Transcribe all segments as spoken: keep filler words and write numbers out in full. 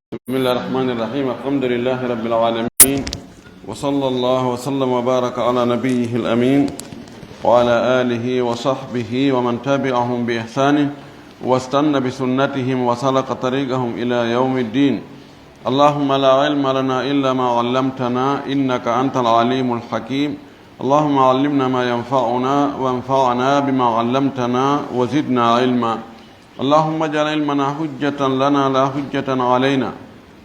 بسم الله الرحمن الرحيم. الحمد لله رب العالمين. وصلى الله وسلم وبارك على نبيه الأمين وعلى آله وصحبه ومن تبعهم بإحسان واستن بسنتهم وسلك طريقهم إلى يوم الدين. اللهم لا علم لنا إلا ما علمتنا إنك أنت العليم الحكيم. اللهم علمنا ما ينفعنا وانفعنا بما علمتنا وزدنا علما. اللهم اجعل علمنا حجة لنا لا حجة علينا.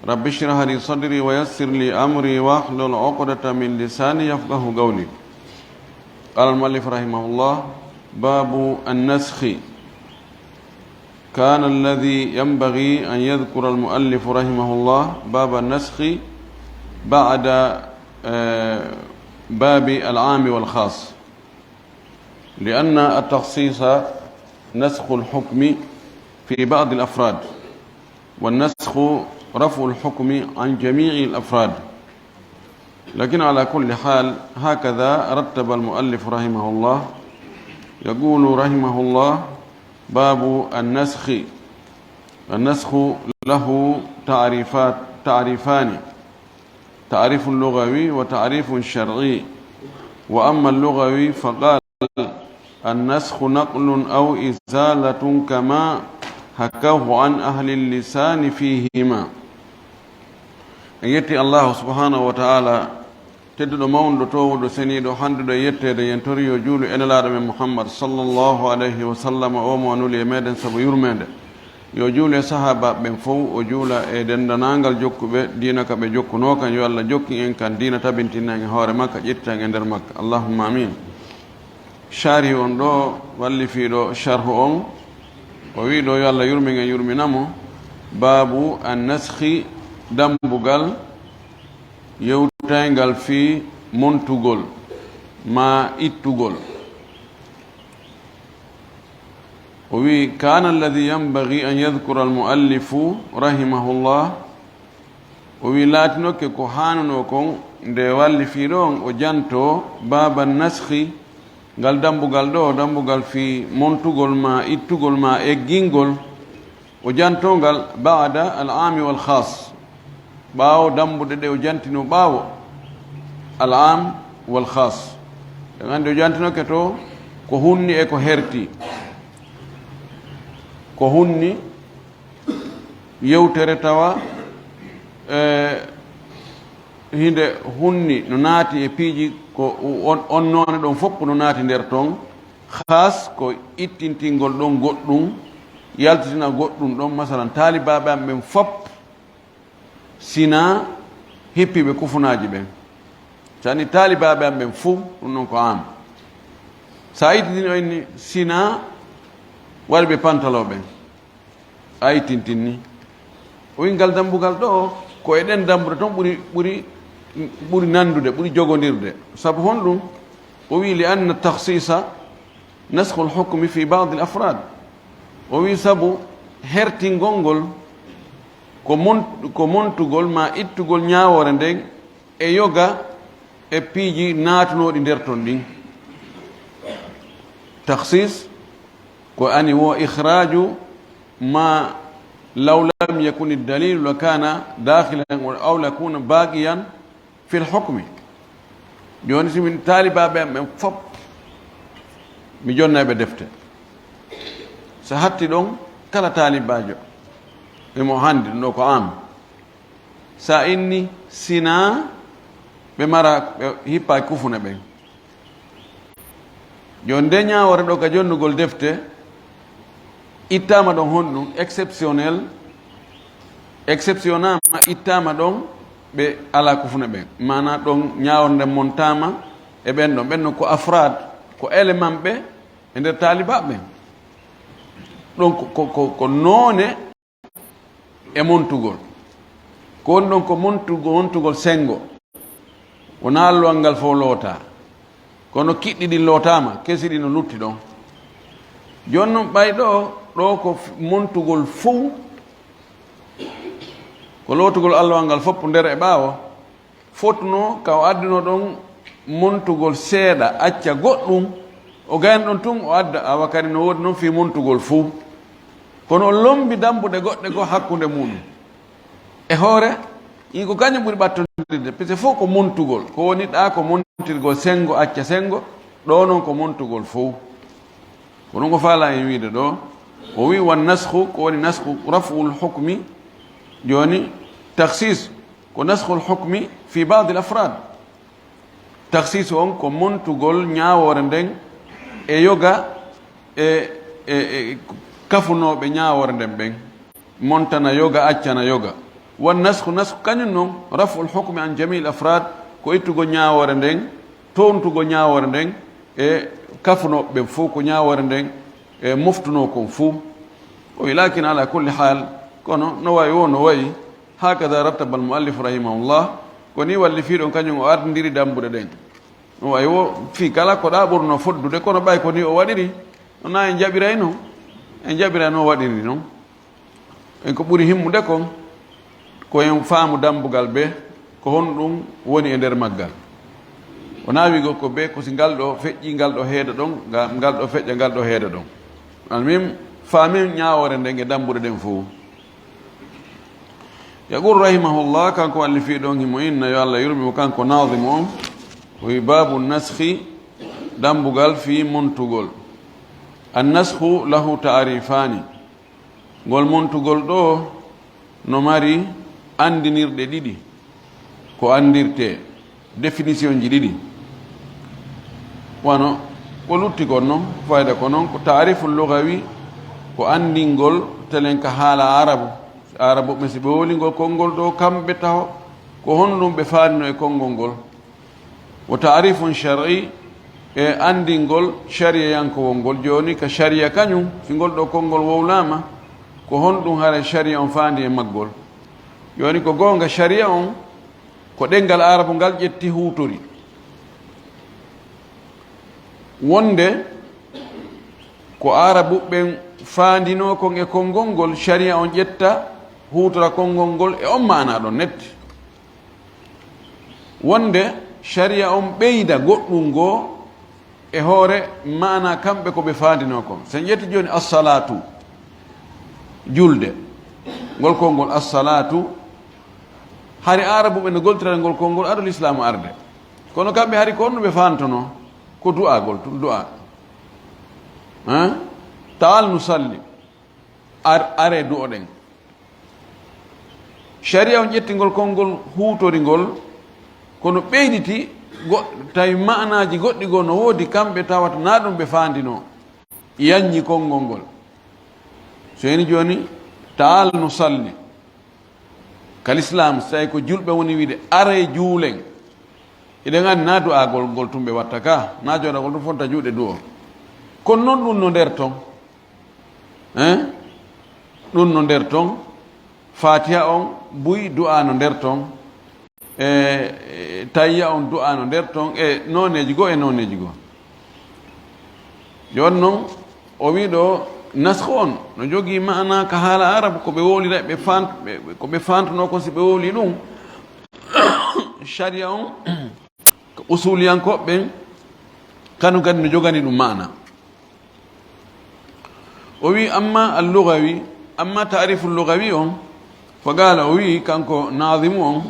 رب اشرح لي صدري ويسر لي أمري واحلل عقدة من لساني يفقه قولي. قال المؤلف رحمه الله: باب النسخ. كان الذي ينبغي أن يذكر المؤلف رحمه الله باب النسخ بعد، آه، باب العام والخاص، لأن التخصيص نسخ الحكم في بعض الأفراد، والنسخ رفع الحكم عن جميع الأفراد. لكن على كل حال، هكذا رتب المؤلف رحمه الله. يقول رحمه الله: باب النسخ. النسخ له تعريفات، تعريفان: تعريف لغوي وتعريف شرعي. وأما اللغوي فقال: النسخ نقل أو إزالة كما حكوه عن أهل اللسان فيهما. En yetti Allahu subhanahu wa ta'ala, tedduɗo, mawnuɗo, toowuɗo, seniiɗo, handuɗo e yetteede, yen tori yo juulu e Nelaaɗo men Muhammad sallallahu alayhi wa sallam, o mo nuli e meɗen sabu yurmeende. Yo juulu e sahaabaaɓe ɓen fow, o juula e denndaangal jokkuɓe diina ka ɓe jokkunoo kan. Yo Allah jokkin en kan diina, tabintina en e hoore makka, ƴettita en e nder makka. Allahumma amin. Sharhi on ɗo, wallifiiɗo sharhu on, o wi'i ɗo, yo Allah yurmin en, yurmina mo, baabu an-naskhi, dambugal yewtayngal fii montugol maa ittugol. O wi'i: كان الذي ينبغي أن يذكر المؤلف رحمه الله. O wi'i, laatinoke ko haanunoo kon nde wallifiiɗo on o jantoo baaba naskhi, ngal dambugal ɗo, dambugal fii montugol maa ittugol maa eggingol, o jantoo ngal بعد العام والخاص, ɓaawo dambuɗe ɗe o jantinoo ɓaawo العام والخاص. Ɗen anndi o jantinoke to ko hunni e ko herti. Ko hunni yewtere tawa, e, hinde hunni no naati e piiji ko on, on noone ɗon fof no naati nder ton. Khas ko ittintingol ɗon goɗɗum, yaltitina goɗɗum ɗon. Masalan, taalibaaɓe am ɓen fof, sina hippiiɓe kufunaaji ɓen. Sani taalibaaɓe am ɓen fof, ɗum ɗon ko am. Sa ittintini o inni, sina waɗiiɓe pantalon ɓen. A ittintinni. O wi'i ngal dambugal ɗo, ko e ɗen dambuɗe ton ɓuri, ɓuri, ɓuri nandude, ɓuri jogondirde. Sabu honɗum? O wi'i: لأن التخصيص نسخ الحكم في بعض الأفراد. O wi'i sabu hertingol ngol ko mon-, ko montugol maa ittugol ñaawoore nden e yoga e piiji naatunooɗi nder ton ɗin. Takhsis ko ani wo إخراج ما لو لم يكن الدليل لكان داخلا أو لكان باقيا في الحكم. Jooni, si min taalibaaɓe am ɓen fof, mi jonnay ɓe defte. So hatti ɗon, kala taalibaajo, emo handi ɗum ɗo ko am. Sa inni, sina ɓe mara, ɓe hippa kufune ɓen. Jooni, nde ñaawoore ɗo ka jonnugol defte, ittaama ɗon honɗum? Exceptionnel, exceptionnaama, ittaama ɗon ɓe alaa kufune ɓen. Maanaa ɗon ñaawoore nden montaama e ɓen ɗon. Ɓen ɗon ko afraad, ko élément ɓe e nder taalibaaɓe ɓen. Ɗon ko, ko, ko, ko noone e montugol. Ko woni ɗon ko montugol, montugol senngo. Wonaa alluwal ngal fof lootaa. Kono kiɗɗi ɗin lootaama, kesi ɗin no lutti ɗon. Jooni non ɓay ɗo, ɗo ko f-, montugol fow, ko lootugol alluwal ngal fof nder e ɓaawo. Fotnoo ka o addunoo ɗon montugol seeɗa, acca goɗɗum, o gayna ɗon tun, o adda, awa kadi no woodi non fii montugol fuu. Kono o lombi dambuɗe goɗɗe goo hakkunde muɗum. E hoore, ɗin ko kañum ɓuri ɓattondirde, parce que fof ko montugol, ko woni ɗa ko montirgol senngo, acca senngo, ɗo noon ko montugol fof. Ko ɗum o faala en wiide ɗo, o wi: "Wan naskhu", ko woni naskhu, "raf'ul hukmi", jooni takhsis, ko naskhul hukmi fi ba'dil afrad. Takhsis on ko montugol ñaawoore nden e yoga e, e, e kafunooɓe ñaawoore nden ɓen. Montana yoga, accana yoga. Wan naskhu, naskhu kañum non, raf'ul hukmi an jami'il afrad, ko ittugol ñaawoore nden, toontugol ñaawoore nden e kafunooɓe ɓen fof, ko ñaawoore nden e moftunoo kon fof. O wi: "Lakin ala kulli hal", kono no wayi wo no wayi, hakada rattaba al muallif rahimahullah, ko ni wallifiiɗo on kañum o ardindiri dambuɗe ɗen. O wayi wo fii kala ko ɗa ɓurno foddude, kono ɓay ko ni o waɗiri, no na en jaɓirayno, en jaɓirayno o waɗiri non. En ko ɓuri himmude kon, ko en faamu dambugal be, ko honɗum woni e nder maggal. O naawi go ko be, ko si ngal ɗo feƴƴi, ngal ɗo heeda ɗon, nga-, ngal ɗo feƴƴa, ngal ɗo heeda ɗon. Almim, faamin ñaawoore nden e dambuɗe ɗen fof. Yaqul rahimahullah, kanko wallifiiɗo on, himo inna, yo Allah yurmi mo, kanko naazimu on, o wi: "Babu naskhi, dambugal fii montugol." An naskhu lahu taarifaani. Ngol montugol ɗo no mari anndinirɗe ɗiɗi, ko anndirtee, définition ji ɗiɗi. Wano ko lutti kon non, fayda ko non, ko taarifu lugawi, ko anndingol telen ka haala Arabu. Arabu ɓe si ɓe wowlingol konngol ɗo, kamɓe taho, ko honɗum ɓe faandino e konngol ngol. Wo taarifun shar'i, e anndingol shariyayankowol ngol. Jooni ka shariya kañum, si ngol ɗo konngol wowlaama, ko honɗum hara shariya on faandi e maggol? Jooni ko goonga, shariya on ko ɗenngal Arabu ngal ƴetti huutori. Wonde ko Arabu ɓen faandinoo kon e konngol ngol, shariya on ƴetta huutora konngol ngol e on maanaa ɗon netti. Wonde shariya on ɓeyda goɗɗum goo e hoore maanaa kamɓe ko ɓe faandinoo kon. So en ƴetti jooni assalaatu, julde, ngol konngol assalaatu, hari Arabu ɓe no goltira ngol konngol ado Lislaamu arde. Kono kamɓe hari ko honno ɓe faantonoo? Ko du'aagol tun, du'a. Hein? Ta'al nusalli. Ar-, aree du'oɗen. Shariya on ƴetti ngol konngol, huutori ngol, kono ɓeyditi go-, tawi maanaaji goɗɗi goo no woodi, kamɓe tawata na ɗum ɓe faandinoo. Yaññi konngol ngol. So heni jooni, ta'al nusalli. Ka Lislaam, so tawi ko julɓe woni wiide, "Aree juulen." Hiɗen anndi na du'aagol ngol tun ɓe watta ka, na jooɗagol tun fonta juuɗe du'o. Kono non ɗum no nder ton. Hein? Ɗum no nder ton. Faatiha on buy du'a no nder ton. E, e, tayya on du'a no nder ton. E nooneeji goo, e nooneeji goo. Jooni non, o wi ɗo, naskhu on no jogii maana ka haala Arab, ko ɓe wowlira, ɓe fant-, ɓe, ɓe, ko ɓe fantunoo kon si ɓe wowli ɗum. Shariya on, ko usuliyankooɓe ɓen, kanu kadi no jogani ɗum maana. O wi, amma al-lughawi, amma ta'rifu al-lughawi on, fa qala, o wi, kanko naazimu on,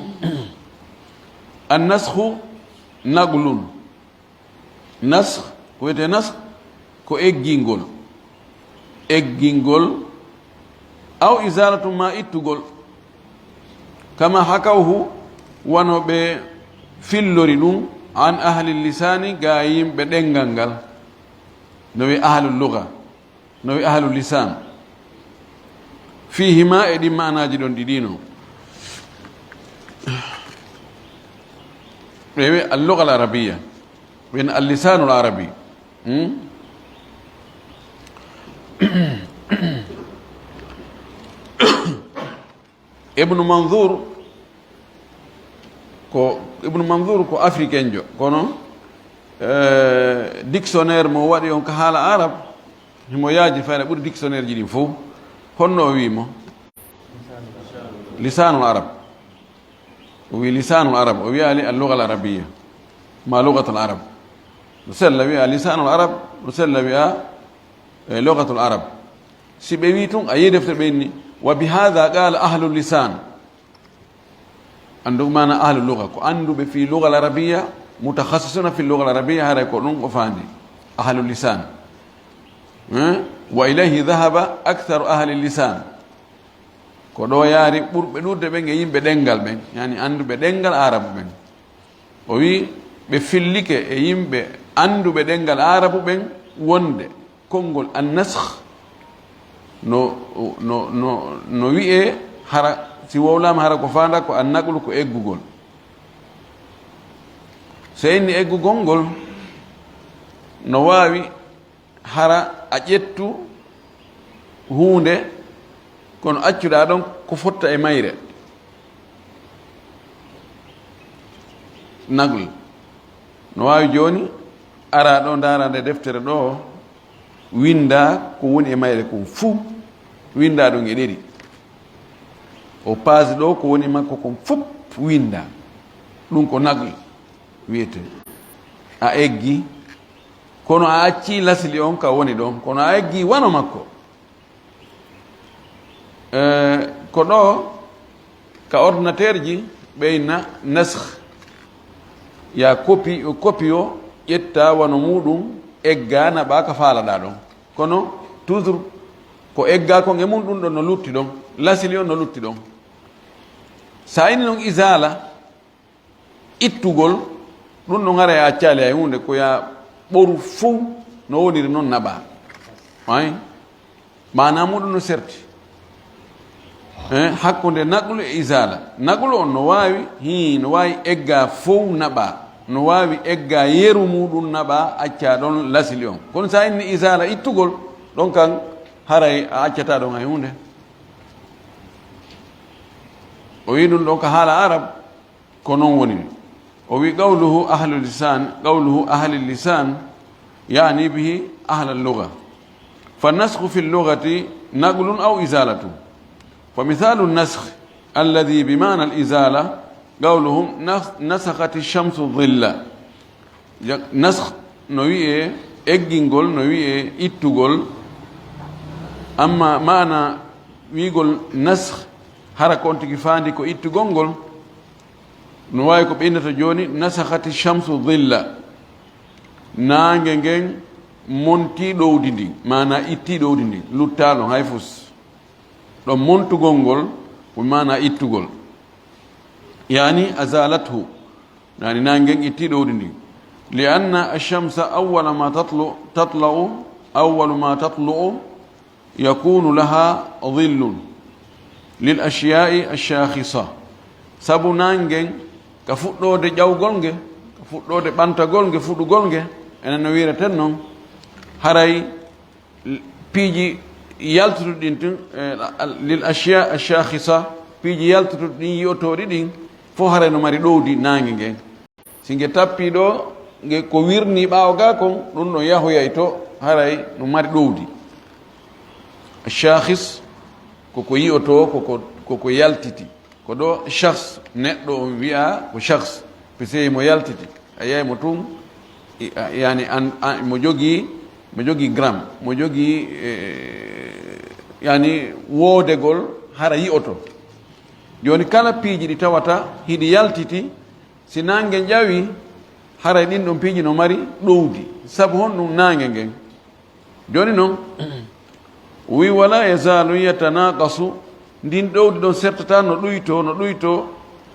an-naskhu naqlun. Naskh, ko wiyetee naskh, ko eggingol. Eggingol, aw izalatu, ma ittugol. Kama hakawhu, wano ɓe fillori ɗum, an ahli lisaani, ga yimɓe ɗenngal ngal. No wiya ahlu lugha, no wiya ahlu lisaan. Fihima, e ɗin maanaaji ɗon ɗiɗi no. Ɓe wiya al-lugha al-arabiyya. Ɓen al-lisanul arabi. Hmm? Ibnu Manzur ko, Ibnu Manzur ko africain jo, kono, eh, dictionnaire mo waɗi on ka haala arab, himo yaaji fayda ɓuri dictionnaire ji ɗin fof. Honno o wi mo? Lisanul arab. O wi lisanul arab, o wiyaali al-lugha al-arabiyya, ma lughatul arab. No sella wiya lisanul arab, no sella wiya, eh, lughatul arab. Si ɓe wi tun, a yi defte ɓe inni, wa bi hadha qala ahlu lisan. Anndu maana ahlu luga, ko annduɓe fi luga al arabiya, mutakhassisuna fi luga al arabiya, haray ko ɗum o faandi. Ahlu lisan. Eh? Wa ilayhi dhahaba aktharu ahli lisan. Ko ɗo yaari ɓurɓe ɗuuɗde ɓen e yimɓe ɗenngal ɓen, yani annduɓe ɗenngal Aarabu ɓen. O wi, ɓe fillike e yimɓe annduɓe ɗenngal Aarabu ɓen wonde konngol annaskh no, no, no, no wi'ee hara, si wowlaama hara ko faandaa ko annaqlu ko eggugol. So inni eggugol ngol, no waawi hara a ƴettu huunde, kono accuɗaa ɗon ko fotta e mayre. Nagl. No waawi jooni araa ɗo, ndaaraa nde deftere ɗo, winndaa ko woni e mayre kon fuu, winndaa ɗum e ɗeri. O paasi ɗo ko woni makko kon fuu, winndaa. Ɗum ko nagl wiyetee. A eggi, kono a accii lasli on ka woni ɗon, kono a eggi wano makko. Eh, ko ɗo ka ordinateur ji ɓeyna naskh. Ya copie, copie o ƴetta wano muɗum, egga naɓa ka faalaɗa ɗon. Kono toujours ko egga kon e mum ɗum ɗon no lutti ɗon, lasli on no lutti ɗon. Sa ini noon izala, ittugol, ɗum ɗon haray a accaali hay huunde, ko ya ɓoru fow no woniri noon naɓa. Ay, maana muɗum no serti. Eh, hakkunde naqlu e izala. Naqlu on no waawi, hii, no waawi egga fow naɓa. No waawi egga yeru muɗum naɓa, acca ɗon lasli on. Kono sa inni izala ittugol, ɗon kan haray a accata ɗon hay huunde. O wi ɗum ɗon ka haala Arab, ko noon woni. O wi qawluhu ahlu lisan, qawluhu ahli lisan, yani bihi ahla lugha. Fa naskhu fi lughati naqlun aw izalatu. Fa mithalu naskh alladhi bi ma'na al izala, qawluhum nas-, nasakhati shamsu dhilla. Ja-, naskh no wi'e eggingol, no wi'e ittugol. Amma maana wi'gol naskh, hara ko on tigi faandi ko ittugol ngol, no waawi ko ɓe innata jooni, nasakhati shamsu dhilla. Naange ngen montii ɗowdi ndin, maana ittii ɗowdi ndin, luttaano hay fus. Ɗon montugol ngol, ko maana ittugol. Yani azalathu, yani naange ngen ittii ɗowdi ndin. Li anna ash-shamsa awwala ma tatlu-, tatla'u, awwalu ma tatlu'u yakunu laha dhillun lil ashiya'i ash-shakhisa. Sabu naange ngen ka fuɗɗoode ƴawgol nge, ka fuɗɗoode ɓantagol nge, fuɗugol nge, enen no wi'reten non, haray piiji yaltuɗi ɗin tun, eh, al-, lil ashiya ash-shakhisa, piiji yaltuɗi ɗin yi'otooɗi ɗin, fof haray no mari ɗowdi naange ngen. Si nge tappii ɗo, nge ko wirnii ɓaawo gaa kon, ɗum ɗon yahoyay to, haray no mari ɗowdi. Shakhis, ko ko yi'otoo, ko ko, ko ko yaltiti. Ko ɗo shakhs, neɗɗo on wi'a ko shakhs, parce que mo yaltiti. A yiyay mo tun, i-, a-, yani an, an, mo jogii, mo jogii gramme, mo jogii, eh, yani woodegol hara yi'oto. Jooni kala piiji ɗi tawata hiɗi yaltiti, si naange ƴawi, haray ɗin ɗon piiji no mari ɗowdi. Sabu honɗum naange ngen? Jooni non, o wi, "Wala yazalu yatanaqasu", ndin ɗowdi ɗon sertata no ɗuyto, no ɗuyto,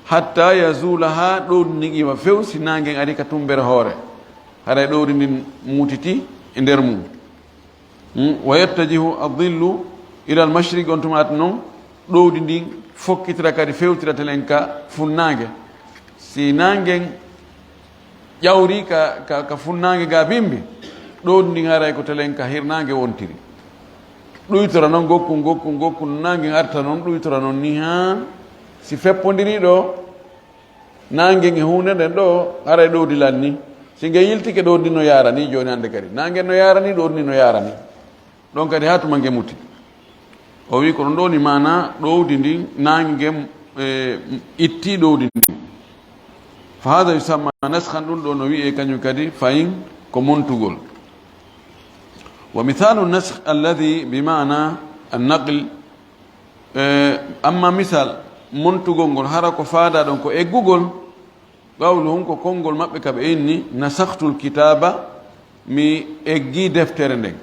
"hatta yazula", haa ɗowdi ndin iwa few, si naangen ari ka tumbere hoore. Haray ɗowdi ndin muutiti e nder mum. Hmm, "wa yattajihu adh-dhillu ila al-mashriq", on tumaati non, ɗowdi ndin fokkitira kadi fewtira telen ka funnaange. Si naangen ƴawri ka, ka, ka funnaange ga bimbi, ɗowdi ndin haray ko telen ka hirnaange wontiri. Ɗuytora non gokkun, gokkun, gokkun, naangen arta non, ɗuytora non ni haa si feppondiri ɗo, naangen e huunde nden ɗo, haray ɗowdi lanni. Si nge yiltike, ɗowdi no yaarani jooni hannde kadi. Naangen no yaarani, ɗowdi no yaarani. Ɗon kadi haa tuma nge muti. O wi ko ɗon ɗo ni maana ɗowdi ndin, naange ngen, eh, itti ɗowdi ndin. Fa hada yusamma naskhan, ɗum ɗo no wi'e kañum kadi fayin ko montugol. Wa mithalu naskh alladhi bi maana an-naql, eh, amma misal montugol ngol, hara ko faandaa ɗon ko eggugol. Qawluhum, ko konngol maɓɓe ka ɓe inni, "Nasakhtul kitaaba, mi eggii deftere nden."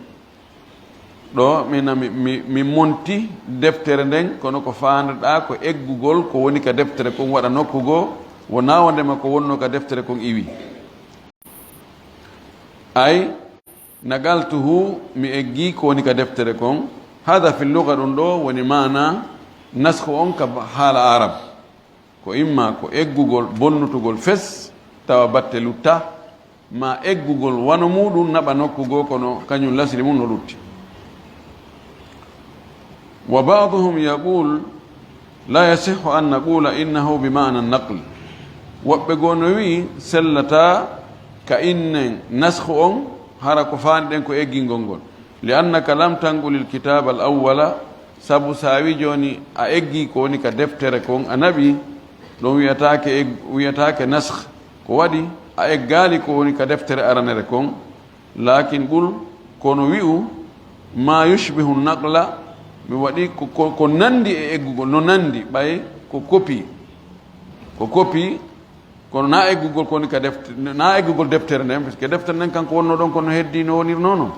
Ɗo, mi, mi, mi, mi monti deftere nden, kono ko faandaɗaa ko eggugol ko woni ka deftere kon waɗa nokku goo, wonaa wondema ko wonnoo ka deftere kon iwi. Ay, "Naqaltuhu, mi eggii ko woni ka deftere kon." Hada fi lugha, ɗum ɗo woni maana naskhu on ka haala Arab. Ko imma ko eggugol, bonnutugol fes, tawa batte lutta, ma eggugol wano muuɗum naɓa nokku goo, kono kañum lasli mum no lutti. Wa ba'duhum yaqul, "La yasihhu an naqula innahu bi ma'na naql." Woɓɓe goo no wi'i, sellataa ka innen naskhu on, hara ko faanɗen ko eggingol ngol. "Li annaka lam tanqulil kitaaba al awwala," sabu so a wi'i jooni a eggii ko woni ka deftere kon a naɓi, ɗon wiyataake eg-, wiyataake naskh. Ko waɗi a eggaali ko woni ka deftere aranere kon. Laakin qul, kono wi'u, "Ma yushbihu naqla," mi waɗi ko, ko, ko nanndi e eggugol, no nanndi, ɓay ko kopi. Ko kopi, kono na eggugol ko woni ka defte-, na eggugol deftere nden, parce que deftere nden kanko wonno ɗon kono heddi no wonirnoo non.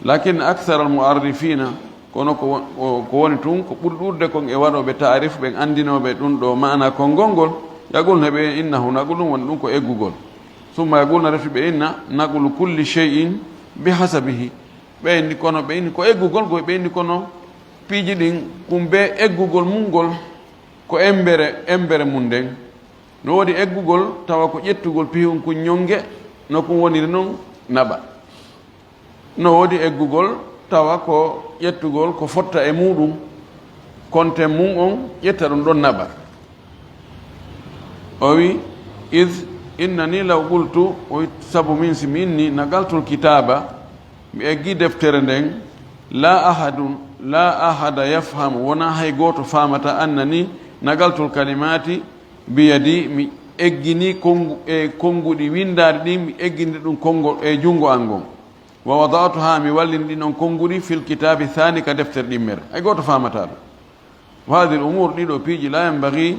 Lakin akthar al mu'arrifina, kono ko won-, o, ko woni tun, ko ɓuri ɗuuɗude kon e waɗooɓe taarif, ɓen anndinooɓe ɗum ɗo maana konngol ngol, yaqul, heɓe innahu naqlun, woni ɗum ko eggugol. Summa yaqul, na refti ɓe inna, "Naqlu kulli shay'in bi hasabihi." Ɓe inni kono, ɓe inni ko eggugol, ko ɓe inni kono piiji ɗin, kum be eggugol mum ngol, ko embere, embere mum nden. No woodi eggugol, tawa ko ƴettugol pihun kun ñonge, no kun woniri non, naɓa. No woodi eggugol, tawa ko ƴettugol ko fotta e muuɗum, konten mum on, ƴetta ɗum ɗon naɓa. O wi, "Id innani law qultu," o wi, "Sabu min si mi inni, naqaltul kitaaba, mi eggi deftere nden, la ahadun, la ahada yafhamu, wona hay gooto faamata, annani naqaltul kalimaati biyadi, mi eggini konngu-, e konnguɗi winndaaɗi ɗin, mi eggini ɗum konngol e junngo an ngon. Wa wada'tuha, mi wallini ɗin on konnguɗi, fil kitaabi thani, ka deftere ɗimmere." Hay gooto faamataa ɗum. Wa hadhihi al umur, ɗiɗo piiji, la yanbaghi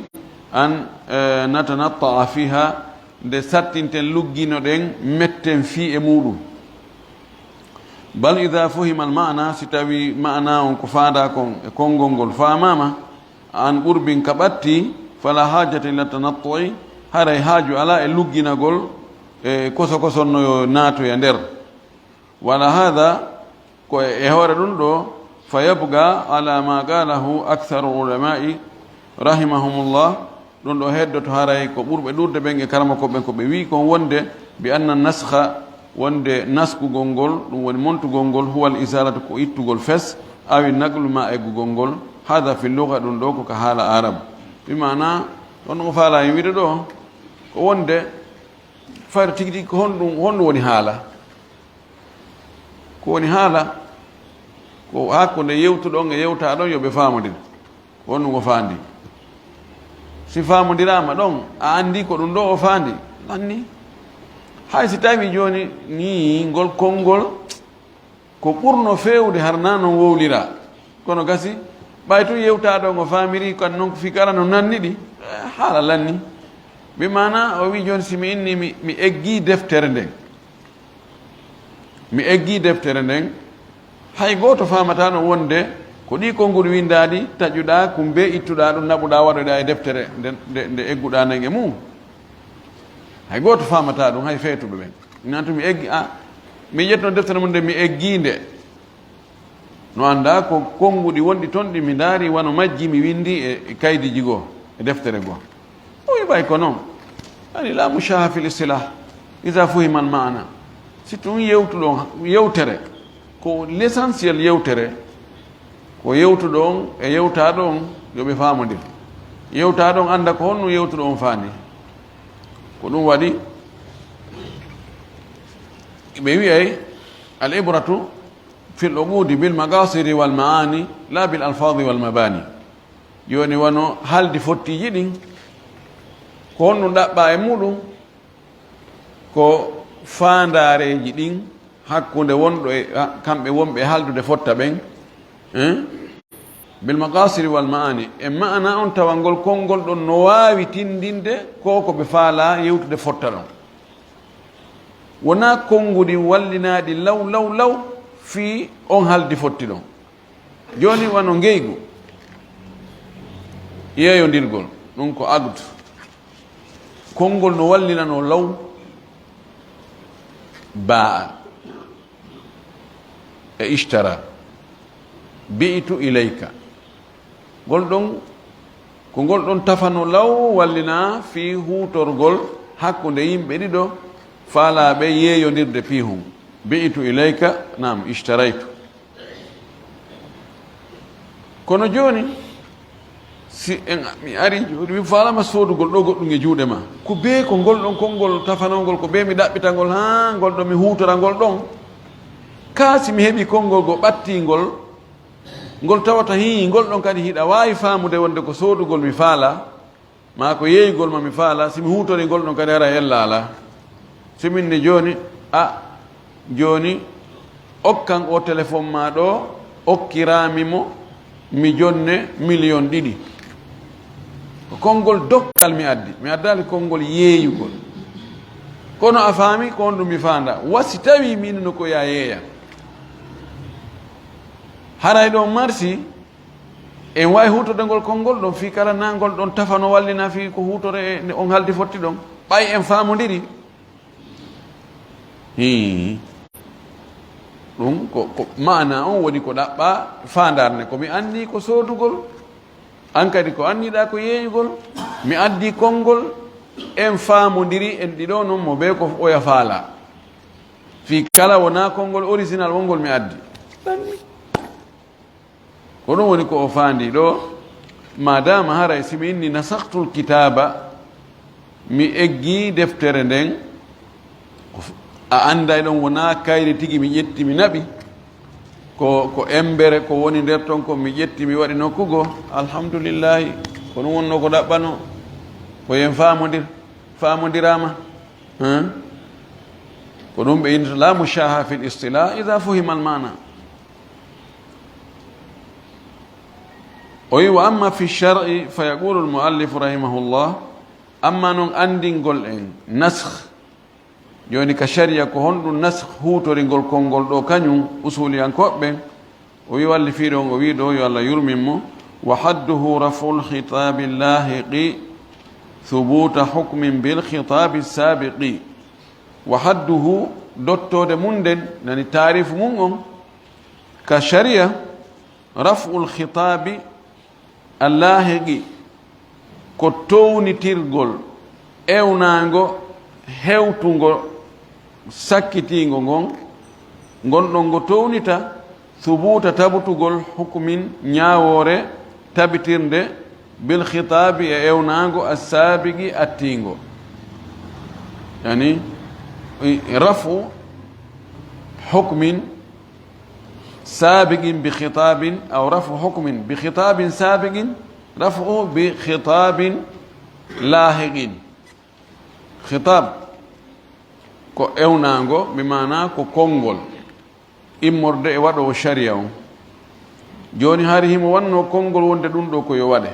an, eh, natanatta'a fiha, nde sattinten, lugginoɗen, metten fii e muuɗum. Bal idha fuhima al ma'na, si tawi ma'na on ko faandaa kon e konngol ngol faamaama, an qurbin ka ɓatti, fala hajata ila tanattu'i, haray haaju alaa e lugginagol e koso koson no yo naatoya nder. Wala hada, ko e hoore ɗum ɗo, fa yabqa ala ma qalahu aktharu ulama'i rahimahumullah, ɗum ɗo heddoto haray ko ɓurɓe ɗuuɗude ɓen e karamokooɓe ɓen ko ɓe wi'i kon wonde bi anna naskha, wonde naskugol ngol, ɗum woni montugol ngol, huwal izalatu, ko ittugol fes, awi naqlu, ma eggugol ngol, hada fi lugha, ɗum ɗo ko ka haala Arab. Bi maana, on ɗum o faala en wiide ɗo, ko wonde fayda tigi tigi ko honɗum, honɗum woni haala? Ko woni haala? Ko hakkunde yewtuɗo on e yewtaaɗo on yo ɓe faamondir. Ko honɗum o faandi? Si faamondiraama ɗon, a anndi ko ɗum ɗo o faandi? Lanni. Hay si tawi jooni ni ngol konngol ko ɓurno feewde har na non wowlira. Kono gasi, ɓay tun yewtaaɗo on o faamiri, kan non ko fii kala no nanni ɗi, eh, haala lanni. Bi maana, o wi jooni si mi inni mi, mi eggi deftere nden. Mi eggi deftere nden. Hay gooto faamataano wonde ko ɗi konnguɗi winndaaɗi taƴuɗaa, kumbe ittuɗaa ɗum, naɓuɗaa, waɗoɗaa e deftere nde, nde, nde egguɗaa nden e mum. Hay gooto faamataa ɗum, hay feetuɓe ɓen. Nan tun mi eggi, a, mi ƴettuno deftere mum nde mi eggi nde. No anndaa ko konnguɗi wonɗi ton ɗi mi ndaari, wano majji mi winndi e, e kaydiiji goo, e deftere goo. O wi ɓay ko non. Yani la mushaha fil istilah, iza fuhima al maana. Si tun yewtuɗo on yewtere, ko l'essentiel yewtere, ko yewtuɗo on e yewtaaɗo on, yo ɓe faamondir. Yewtaaɗo on annda ko honno yewtuɗo on faandi. Ko ɗum waɗi ɓe wi'ay, al ibratu fil uqudi bil maqasiri wal maani, la bil alfazi wal mabani. Jooni wano haaldi fottiiji ɗin, ko honɗum ɗaɓɓaa e muuɗum? Ko faandaareeji ɗin hakkunde wonɗo e, a, kamɓe wonɓe e haaldude fotta ɓen, hein? Bil maqasiri wal maani, e maana on tawa ngol konngol ɗon no waawi tinndinde ko ko ɓe faalaa yewtude fotta ɗon. Wonaa konnguɗi wallinaaɗi law, law, law fii on haldi fotti ɗon. Jooni wano ngeygu, yeeyondirgol, ɗum ko aqd. Konngol no wallinanoo law, baa e ishtara, bi'tu ilayka. Ngol ɗon, ko ngol ɗon tafano law wallina fii huutorgol hakkunde yimɓe ɗiɗo faalaaɓe yeeyondirde piihun. Bi'tu ilayka, naam, ishtaraytu. Kono jooni, si en, mi ari jooni, mi faalama soodugol ɗo goɗɗum e juuɗe ma. Ko bee ko ngol ɗon konngol tafanongol, ko bee mi ɗaɓɓitangol haa ngol ɗo mi huutora ngol ɗon. Kaa si mi heɓi konngol go ɓattingol, ngol tawata hii, ngol ɗon kadi hiɗa waawi faamude wonde ko soodugol mi faala, maa ko yeeyugol ma mi faala, si mi huutori ngol ɗon kadi hara ella alaa. Si min ne jooni, a, jooni, okkan o telefon ma ɗo, okkiraami mo, mi jonne miliyon ɗiɗi. Ko konngol dokkal mi addi, mi addaali konngol yeeyugol. Kono a faami ko on ɗum mi faanda. Wa si tawi min no ko ya yeeya. Haray ɗon marsi, en waawi huutorde ngol konngol ɗon fii kala na ngol ɗon tafano wallina fii ko huutore e nde on haldi fotti ɗon. Ɓay en faamondiri. Hii. Ɗum ko, ko maana on woni ko ɗaɓɓa faandaare nde. Ko mi anni ko soodugol, an kadi ko anniɗaa ko yeeyugol. Mi addi konngol, en faamondiri, en ɗiɗo non mo bee ko oya faala. Fii kala wonaa konngol original wongol mi addi. Ko ɗum woni ko o faandi ɗo, maadaama haray si mi inni nasaktul kitaaba, mi eggi deftere nden, a annday ɗon wonaa kayri tigi mi ƴetti mi naɓi, ko, ko embere ko woni nder ton kon mi ƴetti mi waɗi nokku goo, alhamdulillahi, ko ɗum wonnoo ko ɗaɓɓanoo, ko yen faamondir, faamondiraama. Hein? Ko ɗum ɓe innata la mushaha fil istilah ida fuhima al maana. O wi, wa amma fi shar'i fa yaqulu al muallifu rahimahullah, amma non anndingol en naskh, jooni ka sharia ko honɗum naskh huutoringol konngol ɗo kañum usuliyankooɓe ɓen, o wi walli fii ɗon, o wi ɗo yo Allah yurmin mo, wa hadduhu raf'ul khitabi lahiqi thubuta hukmin bil khitabi sabiqi. Wa hadduhu, dottoode mum nden, nani taarifu mum on, ka sharia, raf'ul khitabi allahiqi, ko townitirgol ewnaango hewtungo sakkitiingo ngon, ngon ɗon ngo townita thubuta tabutugol hukmin ñaawoore tabitirnde bil khitaabi e ewnaango assaabiqi attiingo. Yani, i-, rafu hukmin saabiqin bi khitaabin, aw rafu hukmin bi khitaabin saabiqin, rafu bi khitaabin laahiqin. Khitaab ko ewnaango, bi maana ko konngol immorde e waɗoowo sharia on. Jooni hari himo wannoo konngol wonde ɗum ɗo ko yo waɗe.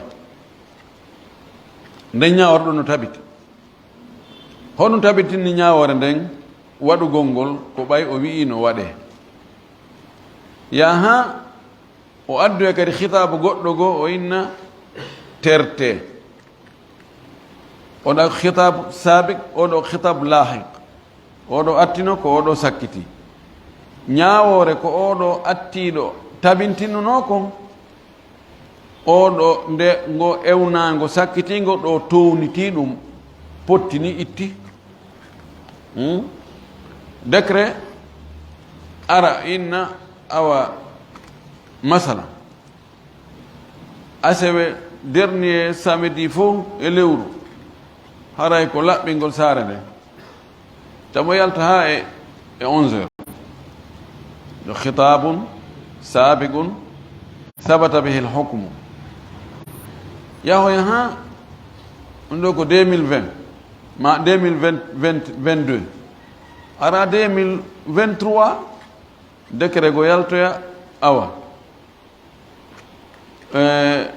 Nden ñaawoore ɗon no tabiti. Honɗum tabitinni ñaawoore nden waɗugol ngol ko ɓay o wi'i no waɗe? Yaha, o addoya kadi khitaabu goɗɗo goo, o inna terte. Oɗo khitaabu saabiq, oɗo khitaabu laahiq. Oɗo attino ko oɗo sakkiti. Ñaawoore ko oɗo attiiɗo tabintinnunoo kon. Oɗo nde ngo ewnaango sakkitiingo ɗo townitii ɗum, pottini itti. Hmm? Décret ara inna awa masala. Asewe dernier samedi fof e lewru, haray ko laɓɓingol saare nde. Tamo yalta haa e, e onze heures. Yo khitabun sabiqun sabata bihi al-hukmu. Yahoya haa ɗum ɗo ko deux mille vingt, ma deux mille vingt, vingt, vingt-deux. Ara deux mille vingt-trois, décret go yaltoya, awa. eh,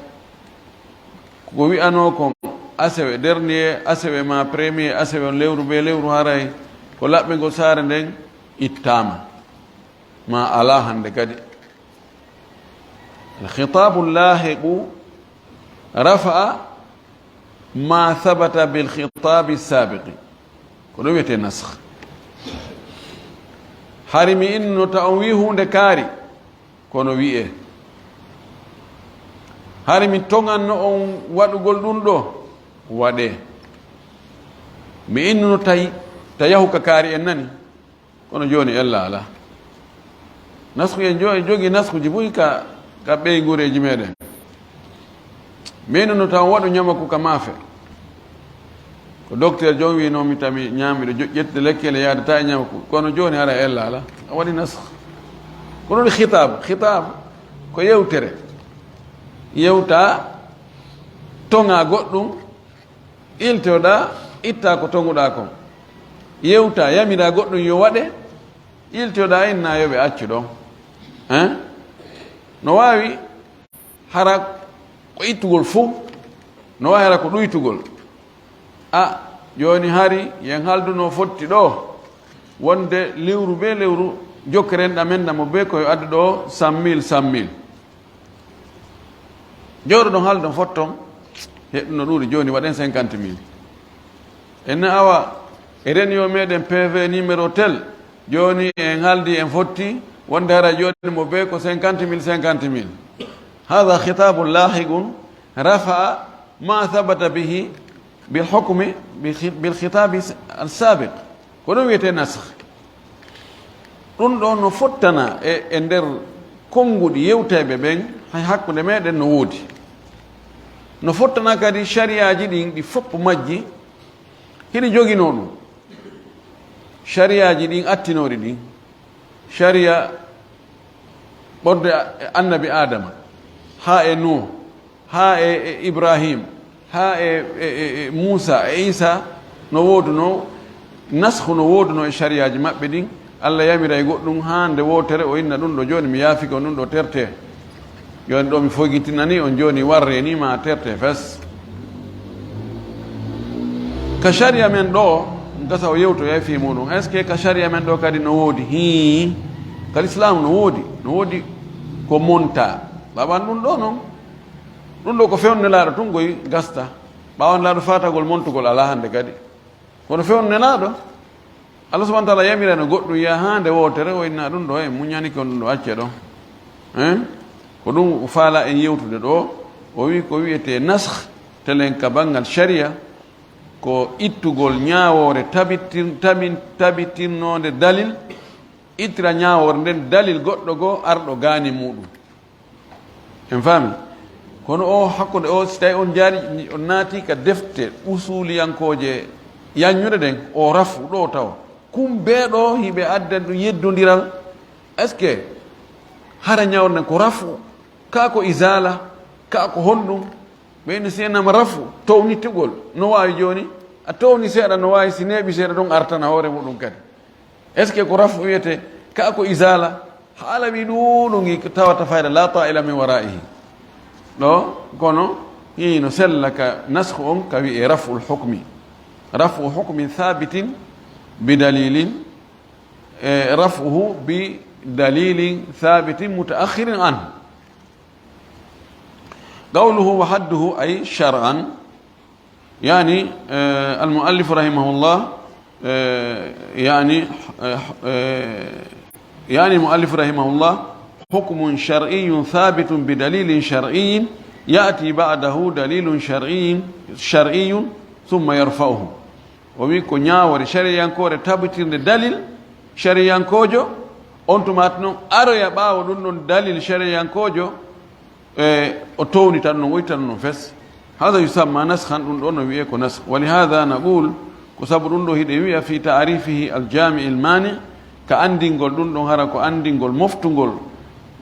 ko wi'anoo kon asewe, dernier asewe ma premier asewe on lewru be lewru, haray ko laɓɓe ngol saare nden ittaama. Ma alaa hannde kadi. Al khitaabu laahiqu rafa'a ma thabata bil khitaabi saabiqi. Ko ɗum wiyetee nasakh. Hari mi inno ta on wi'i huunde kaari, kono wi'ee. Hari mi toŋanno on waɗugol ɗum ɗoo, waɗee. Mi innuno tawi ta yahu ka kaari en nani, kono jooni ella alaa. Nasku en jo-, en jogii naskuji buy ka, ka ɓeynguureeji meɗen. Min no taw waɗu ñamaku ka maafe. Ko docteur jom wi noon mi tami ñaamiɗo jo-, ƴettude lekkele yaadata e ñamaku. Kono jooni hara ella alaa. A waɗi nasku. Ko ɗum khitaab. Khitaab ko yewtere. Yewta, toŋa goɗɗum, iltoɗaa, itta ko toŋuɗaa kon. Yewta, yamira goɗɗum yo waɗe, iltoɗaa, inna yo ɓe accu ɗon. Hein? No waawi hara ko ittugol fow, no waawi hara ko ɗuytugol. A, jooni hari, yen halduno fotti ɗoo, wonde lewru be lewru, jokkeren ɗamen ɗamo be ko yo addu ɗoo cent mille, cent mille. Jooɗoɗon haalde on fotton, heɗɗuno ɗuuɗi, jooni waɗen cinquante mille. En awa, e réunion meɗen P V numéro tel, jooni en haaldi en fotti, wonde hara jooni mo bee ko cinquante mille, cinquante mille. Hada khitabun lahiqun rafa'a ma thabata bihi bil hukmi bi khi-, bil khitabi al sabiq. Ko ɗum wiyetee nasakh. Ɗum ɗoo no fottana e, e nder konnguɗi yewteeɓe ɓen, hay hakkunde meɗen no woodi. No fottana kadi sariyaaji ɗin, ɗi fof majji, hiɗi joginoo ɗum. Sariyaaji ɗin attinori ɗin, sariya ɓorde a-, annabi Aadama, haa e Nuh, haa e, e Ibrahim, haa e, e, e, e Muusa, e Isa, no woodunoo, naskhu no woodunoo e sariyaaji maɓɓe ɗin. Allah yamiray goɗɗum haa nde wootere, o inna ɗum ɗo, jooni mi yaafike on, ɗum ɗo terte. Jooni ɗo mi foygitinani on, jooni warre ni ma terte fes. Ka sariya men ɗo, gasa o yewtoyay fii muɗum. Est-ce que ka sariya men ɗo kadi no woodi? Hii, ka Lislaamu no woodi, no woodi ko monta. Ɓawan ɗum ɗo non. Ɗum ɗo ko fewndo Nelaaɗo tun goy gasta. Ɓaawo Nelaaɗo faatagol montugol alaa hannde kadi. Kono fewndo Nelaaɗo, Allah subhanahu wa taala yamirano goɗɗum yaha haa nde wootere, o inna ɗum ɗo, en muñanike on ɗum ɗo, acce ɗo. Hein? Ko ɗum o faala en yewtude ɗo, o wi ko wiyetee naskh, telen ka banngal sharia, ko ittugol ñaawoore tabitin-, tabin-, tabitinnoonde dalil, ittira ñaawoore nden dalil goɗɗo goo arɗo gaani muɗum. En faami? Kono o hakkunde o, si tawi on jaari, on naati ka defte usuliyankooje yaññude ɗen, o rafu ɗo taw. Kum bee ɗo hiɓe addan ɗum yeddondiral. Est-ce que hara ñawre nden ko rafu? Ka ko izala? Ka ko honɗum? Ɓe ina si enama rafu, townitugol. No waawi jooni, a towni seeɗa, no waawi si neeɓi seeɗa ɗon artana hoore muɗum kadi. Est-ce que ko rafu wiyete? Ka ko izala? Haala wi ɗuuɗu ngi ko tawata fayda la ta'ila min waraihi. Ɗo, kono hino sella ka naskhu on ka wi'e raf'ul hukmi. Raf'u hukmin thabitin bi dalilin, e, raf'uhu bi dalilin thabitin mutaakhirin anhu. Qawluhu wa hadduhu ay shar'an. يعني، آه، المؤلف رحمه الله، آه، يعني، آه، آه، يعني المؤلف رحمه الله: حكم شرعي ثابت بدليل شرعي يأتي بعده دليل شرعي، شرعي ثم يرفعه. O wi ko ñaawoore shariyankoore tabitirnde dalil shariyankoojo, on tumaata noon aroya ɓaawo ɗum ɗon dalil shariyankoojo, e o townita ɗum, o itta ɗum fes. Hada yusamma naskhan, ɗum ɗon no wiyee ko naskh. Wa li hada naqul, ko sabu ɗum ɗo hiɗen wiya fi ta'rifihi al-jami'il mani', ka anndingol ɗum ɗon hara ko anndingol moftungol,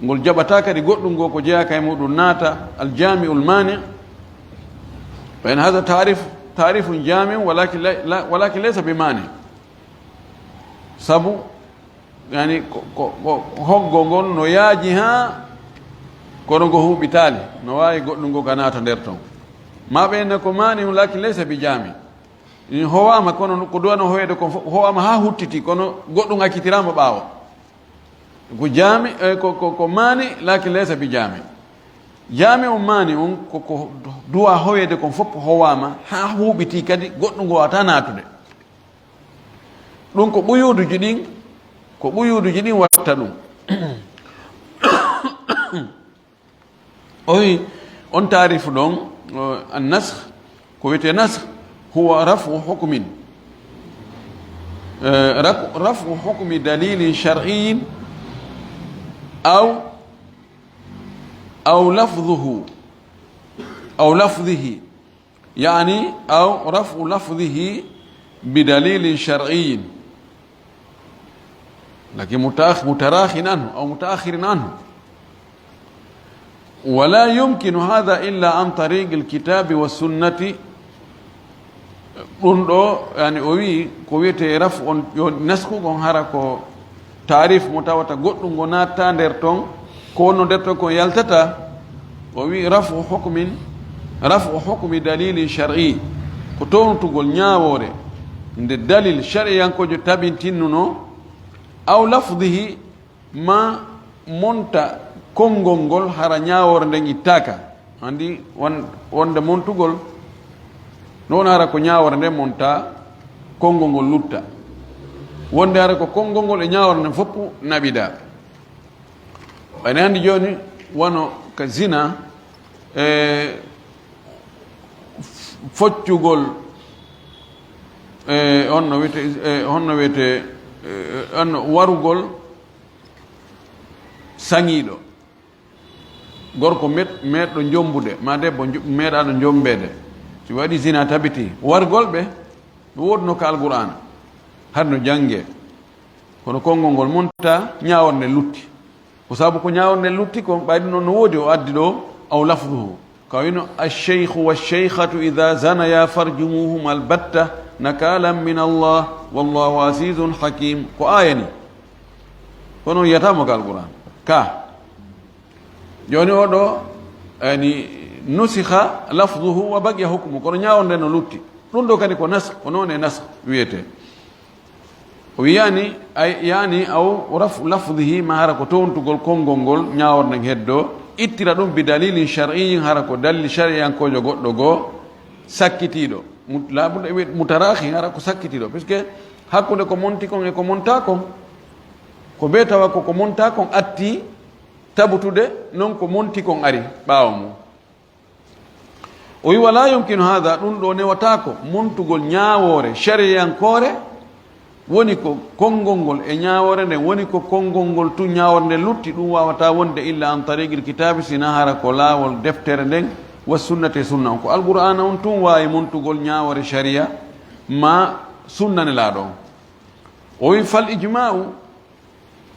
ngol jaɓataa kadi goɗɗum ngoo ko jeyaaka e muɗum naata, al-jami'ul mani'. Fa in hada ta'rif, ta'rifun jami'un walakin lay-, la-, walakin laysa bi mani'. Sabu Yani, ko, ko, ko hoggo ngon no yaaji haa Kono ngo huuɓitaali, no waawi goɗɗum ngo ga naata nder ton. Ma ɓe inna ko maani un laakin laysa bi jaami. In howaama, kono ko duwano howeede kon fof, howaama haa huttiti, kono goɗɗum accitiraama ɓaawo. Ko jaami, eh, ko, ko, ko maani, laakin laysa bi jaami. Jaami on maani on, ko, ko duwa howeede kon fof howaama haa huuɓiti kadi, goɗɗum ngo waawataa naatude. Ɗum ko ɓuyuuduji ɗin, ko ɓuyuuduji ɗin watta ɗum. O wi on taarifu ɗon, eh, an nasakh, ko wiyetee nasakh, huwa rafu hukmin. Eh, rak-, rafu hukmi dalilin shar'iyyin aw, aw lafdhuhu, aw lafdhihi. يعني أو رفع لفظه بدليل شرعي، لكن متأخ-، متراخ عنه أو متأخر عنه. ولا يمكن هذا إلا عن طريق الكتاب والسنة. Ɗum ɗo, yani, o wi ko wiyetee raf on, yo nasku kon, hara ko taarif mo tawata goɗɗum ngo naattaa nder ton, ko wonno nder ton kon yaltata. O wi rafu hukmin, rafu hukmi dalilin shar'i, ko towntugol ñaawoore nde dalil shari'ankoojo tabintinnuno, aw lafdihi, ma monta konngol ngol hara ñaawoore nden ittaaka. Anndi won-, wonde montugol, no wona hara ko ñaawoore nden monta, konngol ngol lutta. Wonde hara ko konngol ngol e ñaawoore nden fof naɓida. Ɓayde anndi jooni, wano ka zina, e foccugol, e honno wiyete, e honno wiyete, e honno warugol saŋiiɗo. Gorko met-, meeɗɗo jombude, ma debbo jo-, meeɗaaɗo jombeede. Si waɗi zina tabiti, wargol ɓe, no woodunoo ka Alqur'aana. Hari no janngee. Kono konngol ngol monta, ñaawoore nden lutti. Ko sabu ko ñaawoore nden lutti kon, ɓay ɗum ɗon no woodi, o addi ɗo, aw lafduhu. Ka wino, "Ash-shaykhu wash-shaykhatu idha zanaya farjumuhuma albatta nakalan min Allah, wallahu azizun hakim." Ko aaya ni. Kono on yiyata mo ka Alqur'aan. Ka. Jooni o ɗo, yani, nusikha lafduhu wa baqiya hukmu. Kono ñaawoore nden no lutti. Ɗum ɗo kadi ko nas, ko noon e nas wiyetee. O wiyaani, ay, yaani aw raf lafdihi, ma hara ko towntugol konngol ngol ñaawoore nden heddoo, ittira ɗum bi dalilin shar'iyyin, hara ko dalil shari'ankoojo goɗɗo goo sakkitiiɗo. Mut-, laabuɗo e wiyet mutaraakhi, hara ko sakkitiiɗo. Puisque hakkunde ko monti kon e ko montaa kon, ko bee tawa ko ko montaa kon atti tabutude, non ko monti kon ari ɓaawo mum. O wi, "Wala yumkinu hada, ɗum ɗo newataako, montugol ñaawoore shari'ankoore, woni ko konngol ngol e ñaawoore nden, woni ko konngol ngol tun ñaawoore nden lutti, ɗum waawataa wonde illa an tariqil kitaabi, si na hara ko laawol deftere nden, wa sunnati e sunna on. Ko Alqur'aana on tun waawi montugol ñaawoore shari'a ma sunna Nelaaɗo on." O wi, "Fal ijma'u,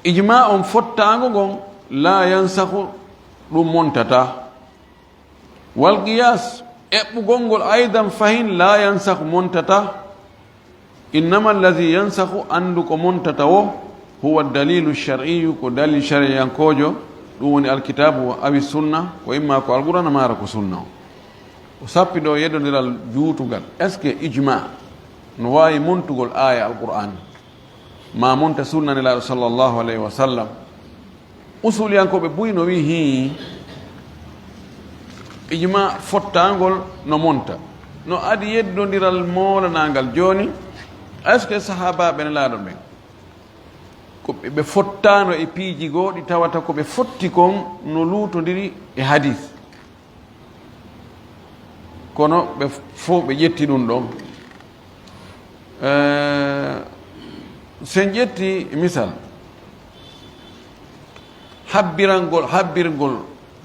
ijma on fottaango ngon, la yansakhu, ɗum montata. Wal qiyas, eɓɓugol ngol, aydan fahin, la yansakhu, montata. Innama alladhi yansakhu, anndu ko montata wo, huwa dalilu shar'iyyu, ko dalil shari'ankoojo, ɗum woni alkitabu awi sunna, ko imma ko Alqur'aana mara ko sunna on." O sappi ɗo yeddondiral juutungal. Est-ce que ijma no waawi montugol aaya Alqur'aan? Ma monta sunna Nelaaɗo sallallahu alayhi wa sallam. Usuliyankooɓe buy no wi'i, hii, ijma fottaangol no monta. No adi yeddondiral moolanaangal jooni, est-ce que sahaabaaɓe Nelaaɗo ɓen, ko ɓe, ɓe fottaano e piiji goo ɗi tawata ko ɓe fotti kon no luutondiri e hadis? Kono ɓe fof ɓe ƴetti ɗum ɗon. Eh, so en ƴetti misal, habbirangol, habbirgol,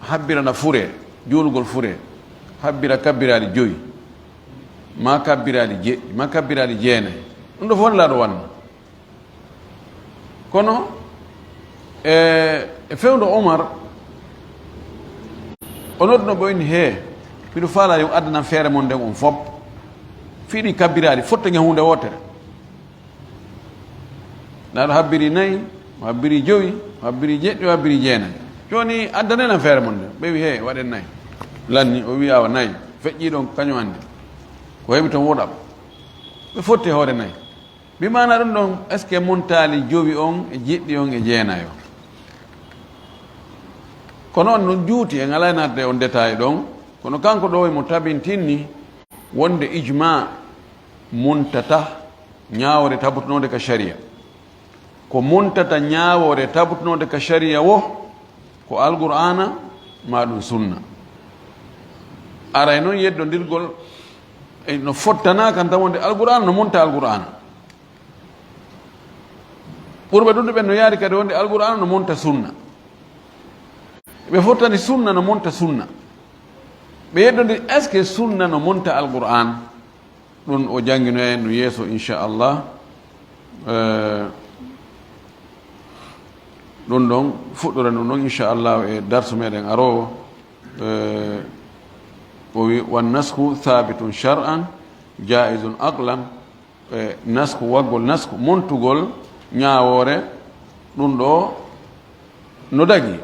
habbirana fure, juulugol fure, habbira kabbiraali joyi, ma kabbiraali jeɗɗi, ma kabbiraali jeenayi. Ɗum ɗo fof Nelaaɗo wanno. Kono, e, e fewndo Omar, o nodduno ɓe, o inni, "Hee, miɗo faalaa yo addanan feere mon nden on fof. Fii ɗi kabbiraali, fotte nge huunde wootere." Nelaaɗo habbiri nayi, o habbiri jowi, o habbiri jeɗɗi, o habbiri jeenayi. Jooni, addanen am feere mon nde. Ɓe wi, "He, waɗen nayi." Lanni, o wi, "Awa, nayi." Feƴƴi ɗon, kañum anndi. Ko heɓi toon woɗaɓ. Ɓe fotti e hoore nayi. Bi maana ɗum ɗon, est-ce que montaali jowi on e jeɗɗi on e jeenayo? Kono on no juuti, en alaa naatde on détail ɗon. Kono kanko ɗo, emo tabintinni wonde ijma montata ñaawoore tabutunoonde ka sharia. Ko montata ñaawoore tabutunoonde ka sharia wo, ko Alqur'aana maa ɗum sunna. Aray noon yeddondirgol, e no fottana kan tan wonde Alqur'aana no monta Alqur'aana. Ɓurɓe ɗuuɗuɓe no yaari kadi wonde Alqur'aana no monta sunna. Ɓe fottani sunna no monta sunna. Ɓe yeddondiri, est-ce que sunna no monta Alqur'aan? Ɗum o janngino en no yeeso, inchallah. Eh, ɗum ɗon, fuɗɗoren ɗum ɗon, inchallah, e darsu meɗen aroowo. Eh, o wi, "Wan nasku thabitun shar'an, jaizun aqlan." E nasku, waggol nasku, montugol ñaawoore, ɗum ɗo no dagi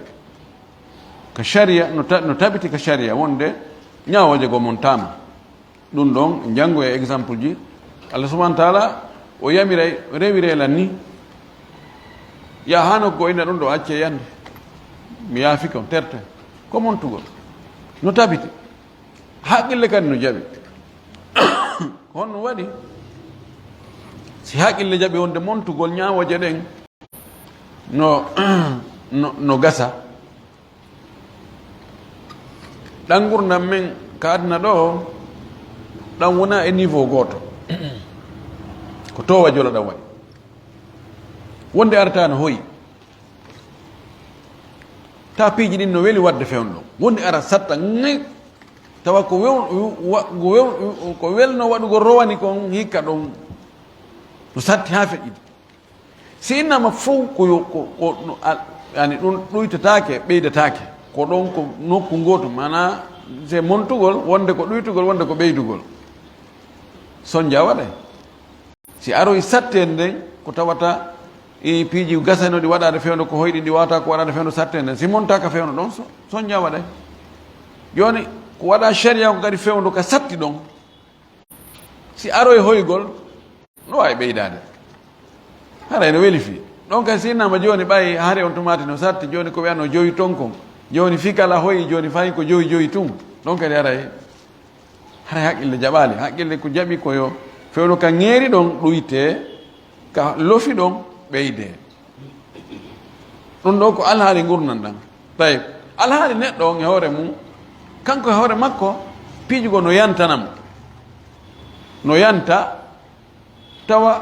ka sharia, no ta-, no tabiti ka sharia, wonde ñaawooje goo montaama. Ɗum ɗon, janngo e exemple ji, Allah subhanahu wa taala o yamiray, rewiray lan ni, ya hano ko inna ɗum ɗo acce yande, mi yaafi kon terte, ko montugol, no tabiti, haqqille kadi no jaɓi. Ko honno waɗi? Si haqqille jaɓi wonde montugol ñaawooje ɗen no, no, no gasa, ɗan ngurndan men ka aduna ɗo, ɗan wona e niveau gooto. Ko toowa jola ɗan waɗi. Wonde arata no hoyi. Ta piiji ɗin no weli waɗde fewndo ɗon. Wonde ara satta ŋay, tawa ko wew-, wa-, ko wew-, ko welno waɗugol rowani kon hikka ɗon no satti haa feƴƴi. Si innama fow ko yo, ko, ko no al-, yani ɗum ɗuytataake, ɓeydataake. Ko ɗon ko nokku ngootu, maanaa se montugol, wonde ko ɗuytugol, wonde ko ɓeydugol. Sonja waɗay. Si aroyi satteende nden, ko tawata e piiji gasano ɗi waɗaade fewndo ko hoyɗi, ɗi waawata ko waɗaade fewndo satteende nden. Si montaaka fewndo ɗon, so-, sonja waɗay. Jooni, ko waɗa sharia ko kadi fewndo ka satti ɗon. Si aroyi hoygol, no waawi ɓeydaade. Haray no weli fii. Ɗon kadi si innama jooni ɓay hari on tumaati no satti, jooni ko wiyanoo jowi ton kon. Jooni fii kala hoyi, jooni fayi ko jowi jowi tun. Ɗon kadi haray Haray haqqille jaɓaali. Haqqille ko jaɓi ko yo fewndo ka ŋeeri ɗon ɗuytee, ka lofi ɗon ɓeydee. Ɗum ɗo ko alhaali ngurndan ɗan. Tayib, alhaali neɗɗo on e hoore mum, kanko e hoore makko, piiji goo no yantana mo. No yanta, tawa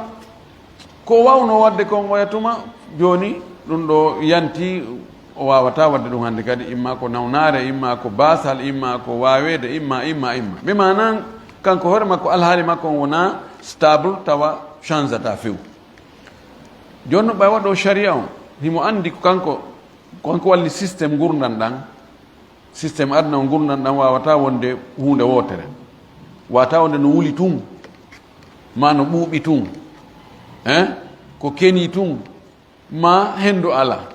ko waawno waɗde kon oya tuma, jooni ɗum ɗo yanti, o waawataa waɗde ɗum hannde kadi, imma ko nawnaare, imma ko baasal, imma ko waaweede, imma, imma, imma. Bi maanaa, kanko hoore makko, alhaali makko on wonaa stable, tawa changeata few. Jooni no ɓay waɗɗo sharia on, himo anndi ko kanko, ko kanko walli système ngurndan ɗan, système aduna o ngurndan ɗan waawataa wonde huunde wootere. Waawataa wonde no wuli tun, maa no ɓuuɓi tun, hein? Ko kenii tun, maa henndu alaa.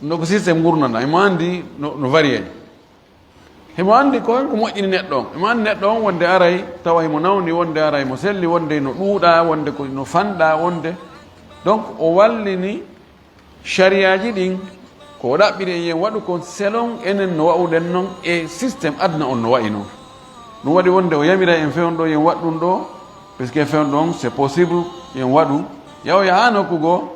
No ko système ngurndan ɗan, himo anndi no, no varié. Himo anndi ko hen ko moƴƴini neɗɗo on. Himo anndi neɗɗo on wonde aray, tawa himo nawni, wonde aray mo selli, wonde no ɗuuɗa, wonde ko no fanɗa, wonde. Donc, o wallini Shariyaaji ɗin, ko o ɗaɓɓiri en yen waɗu kon selon enen no wa'uɗen non e système aduna on no wa'i non. Ɗum waɗi wonde o yamiray en fewndo ɗo yen waɗu ɗum ɗo, parce que fewndo on c'est possible yen waɗu. Yaw yaha nokku goo,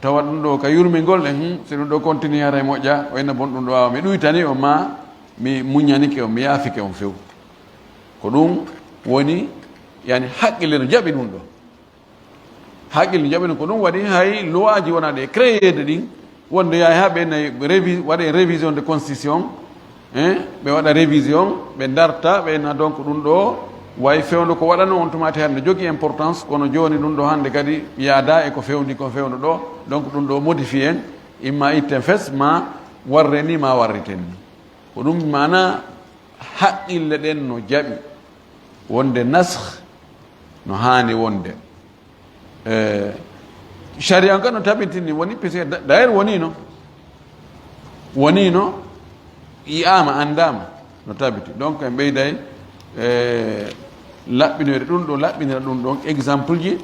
tawa ɗum ɗo ka yurmingol en, hmm, si ɗum ɗo continue haray moƴƴa, o inna bon ɗum ɗo waawa. Mi ɗuytani on ma, mi muññanike on, mi yaafike on few. Ko ɗum woni, yani haqqille no jaɓi ɗum ɗo. Haqqille jaɓi no ko ɗum waɗi hay loi ji wona ɗe créeede ɗin, wonde yaay haa ɓe nayi révi-, waɗe révision de constitution, hein, ɓe waɗa révision, ɓe darta, ɓe na donc ɗum ɗo way fewndo ko waɗano on tumaati hannde jogi importance, kono jooni ɗum ɗo hannde kadi yaada e ko fewndi ko fewndo ɗo, donc ɗum ɗo modifié en, imma itten fes ma warre ni ma warriten ni. Ko ɗum maana haqqille ɗen no jaɓi wonde naskh no haani wonde. Eh, sharia on kan no tabintini woni, puisque da-, d'ailleurs woni no. woniino yi'aama, anndaama no tabiti. Donc en ɓeyday e laɓɓinoyde ɗum ɗo, laɓɓinira ɗum ɗon exemple ji,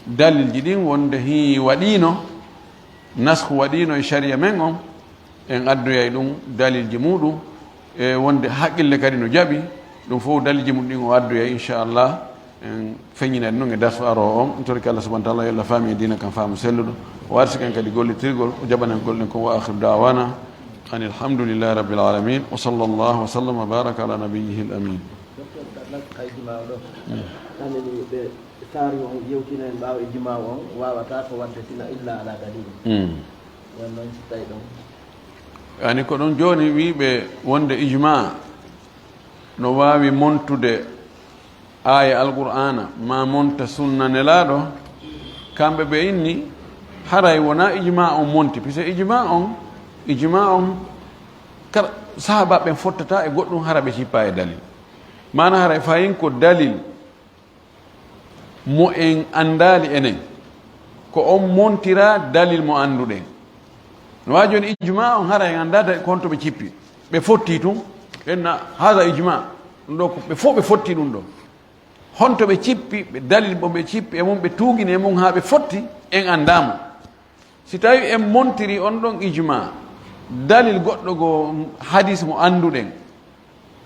dalilji ɗin wonde hii waɗiino, nasku waɗiino e sharia men on, en addoyay ɗum dalilji muɗum, e wonde haqqille kadi no jaɓi ɗum fof, dalilji mum ɗin o addoyay, inchallah. En feññinay ɗum e darsu aroowo on. En torike Allah subhanahu wa taala yo Allah faami e diina kan faamu selluɗo, o arsika en kadi gollitirgol, o jaɓana en golle ɗen kon. Wa akhiru da'wana anil hamdulillahi rabbil alamin. Wa sallallahu wa sallam wa baraka ala nabiyyihi al amin. Docteur, ka nas ka ijma o ɗo. Tanani ɓe saari on yewtina en ɓaawo ijma on waawata ko waɗde sina illa ala dalil. Hmm. Won noon si tawi ɗon. Ani ko ɗum jooni wiiɓe wonde ijma no waawi montude aaya Alqur'aana, maa monta sunna Nelaaɗo, kamɓe ɓe inni haray wonaa ijma on monti, puisque ijma on, ijma on kala sahaabaaɓe ɓen fottata e goɗɗum hara ɓe cippaa e dalil. Maana haray fayin ko dalil mo en anndaali enen, ko on montira dalil mo annduɗen. No waawi jooni ijma on hara en anndaa da-, ko honto ɓe cippi. Ɓe fotti tun, ɓen na haada ijma. Ɗum ɗo ko ɓe fof ɓe fotti ɗum ɗo. Honto ɓe cippi, ɓe dalil mo ɓe cippi e mum, ɓe tuugini e mum haa ɓe fotti, en anndaa mo. Si tawi en montiri on ɗon ijma, dalil goɗɗo go hadis mo annduɗen,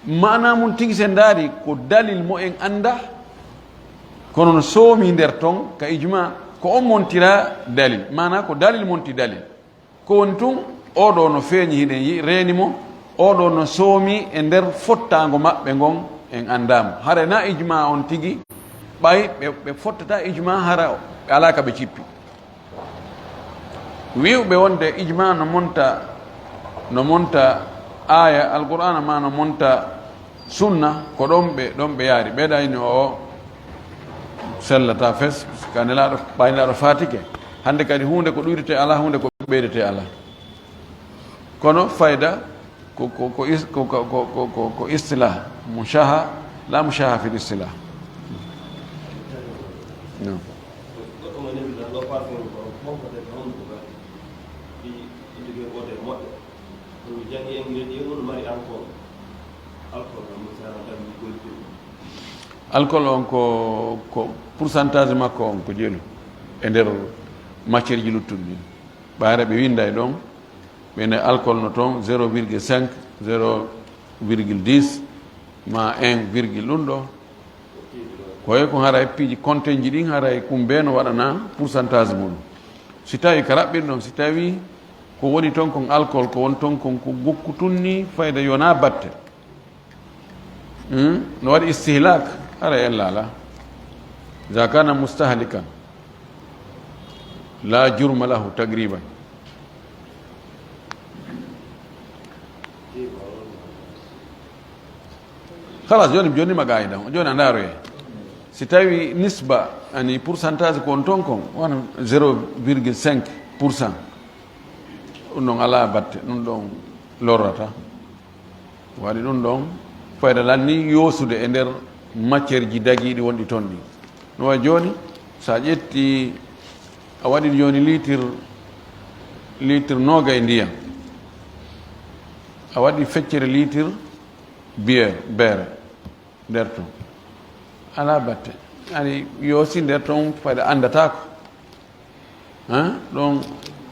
maana mum tigi sen ndaari ko dalil mo en annda, kono no soomi nder ton ka ijma, ko on montira dalil, maana ko dalil monti dalil. Ko woni tun, oɗo no feeñi, hiɗen yi-, reeni mo, oɗo no soomi e nder fottaango maɓɓe ngon, en anndaa mo. Hara na ijma on tigi, ɓay ɓe, ɓe fottata ijma, hara ɓe alaa ka ɓe cippi. Wi'uɓe wonde ijma no monta, no monta aaya Alqur'aana, ma no monta sunna, ko ɗon ɓe, ɗon ɓe yaari. Ɓeyda inni o sellata fes, ka Nelaaɗo, ɓay Nelaaɗo faatike. Hannde kadi huunde ko ɗuyrete alaa, huunde ko ɓeydete alaa. Kono fayda ko, ko, ko is-, ko, ko istilah, mushaha, la mushaha fil istilah. No. Goɗɗo mo nemi ɗo parfum ko ɓonkotee ko honɗun ka? Ɗi, ɗi jogii odeur moƴƴo. Kono mi janngi ingrédient mum no mari alcool. Alcool no mum sara tan mi gollitirɗum. Alcool on ko, ko pourcentage makko on ko jelu e nder matière ji luttuɗi ɗin. Ɓayre ɓe winday ɗon, ɓe ne alcool no toon zéro virgule cinq, zéro virgule dix, ma un virgule ɗum ɗo. Ko e ko haray piiji kontenji ɗin, haray kum be no waɗana pourcentage mum. Si tawi ka raɓɓin ɗon, si tawi ko woni toon kon alcool, ko woni toon kon ko gukku tun ni, fayda yona batte. Hmm? No waɗi istihlak, haray ella ala. Iza kana mustahlikan, la jurma lahu tagriban. Halas, joni, joni ma gaayda. Joni a ndaaroye. Si tawi nisba, ani pourcentage ko on ton kon, wona zéro virgule cinq pour cent. Ɗum ɗon alaa batte, ɗum ɗon lorrata. Waɗi ɗum ɗon fayda lanni yoosude e nder matière ji dagiiɗi wonɗi ton ɗi. No wayi jooni, so a ƴetti, a waɗi jooni liitir, liitir noogay ndiyam. A waɗi feccere liitir biyeer, beere nder ton. Alaa batte. Ani yoosi nder ton fayda anndataako. Hein? Ɗon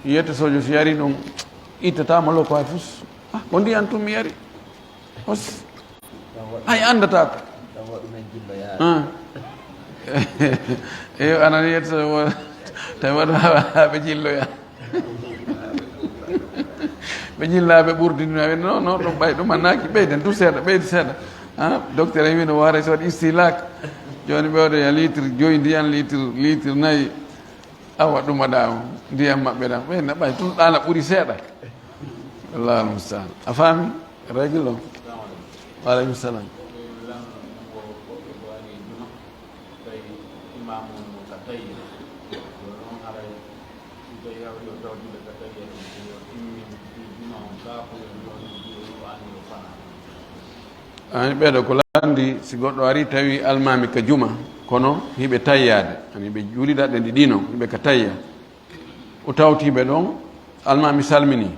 yiyete sojo si yari ɗum, ittata mo loko hay fus. Ah, ko ndiyan tun mi yari. Os. Hay anndata ko. Hein? Eyo, anani yiyete sojo mo, tawi waɗa ɓe jilloya. Ɓe jilla, ɓe ɓurdi ɗum, ɓe, non, non, ɗum ɓay, ɗum annaki, ɓeyden tout seeɗa, ɓeydi seeɗa. Hein? Docteur en wino waare so waɗi istilak. Joni ɓe waɗoya litre joyi ndiyan, litre, litre nayi. Awa ɗum waɗa ndiyam maɓɓe ɗam. Ɓe na ɓay tun ɗana ɓuri seeɗa. Allahu musta'an. A faami? Règle on. Wa alaikum salam. Ani ɓeeɗo ko lanndi, si goɗɗo ari tawi almaami ka juma, kono hiɓe tayyaade, ani ɓe juulida ɗe ndi ɗino, hiɓe ka tayya. O tawti ɓe ɗon, almaami salmini.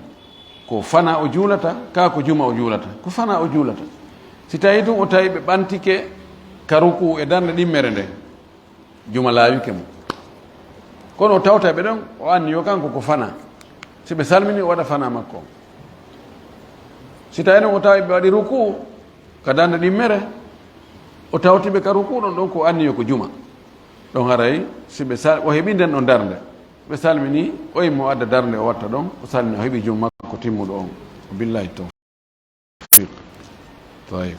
Ko fana o juulata, kaa ko juma o juulata? Ko fana o juulata. Si tawi tun o tawi ɓe ɓantike ka ruku e darnde ɗimmere nde, juma laawike mo. Kono o tawta ɓe ɗon, o anniyo kanko ko fana. Si ɓe salmini, o waɗa fana makko on. Si tawi non o tawi ɓe waɗi ruku ka darnde ɗimmere, o tawti ɓe ka ruku ɗon, ɗon ko anniyo ko juma. Ɗon haray, si ɓe sal-, o heɓi nden ɗon darnde. Ɓe salmini, o immo adda darnde o watta ɗon, o salmini, o heɓi juma makko timmuɗo on. Billahi tawfiq. Tayyib.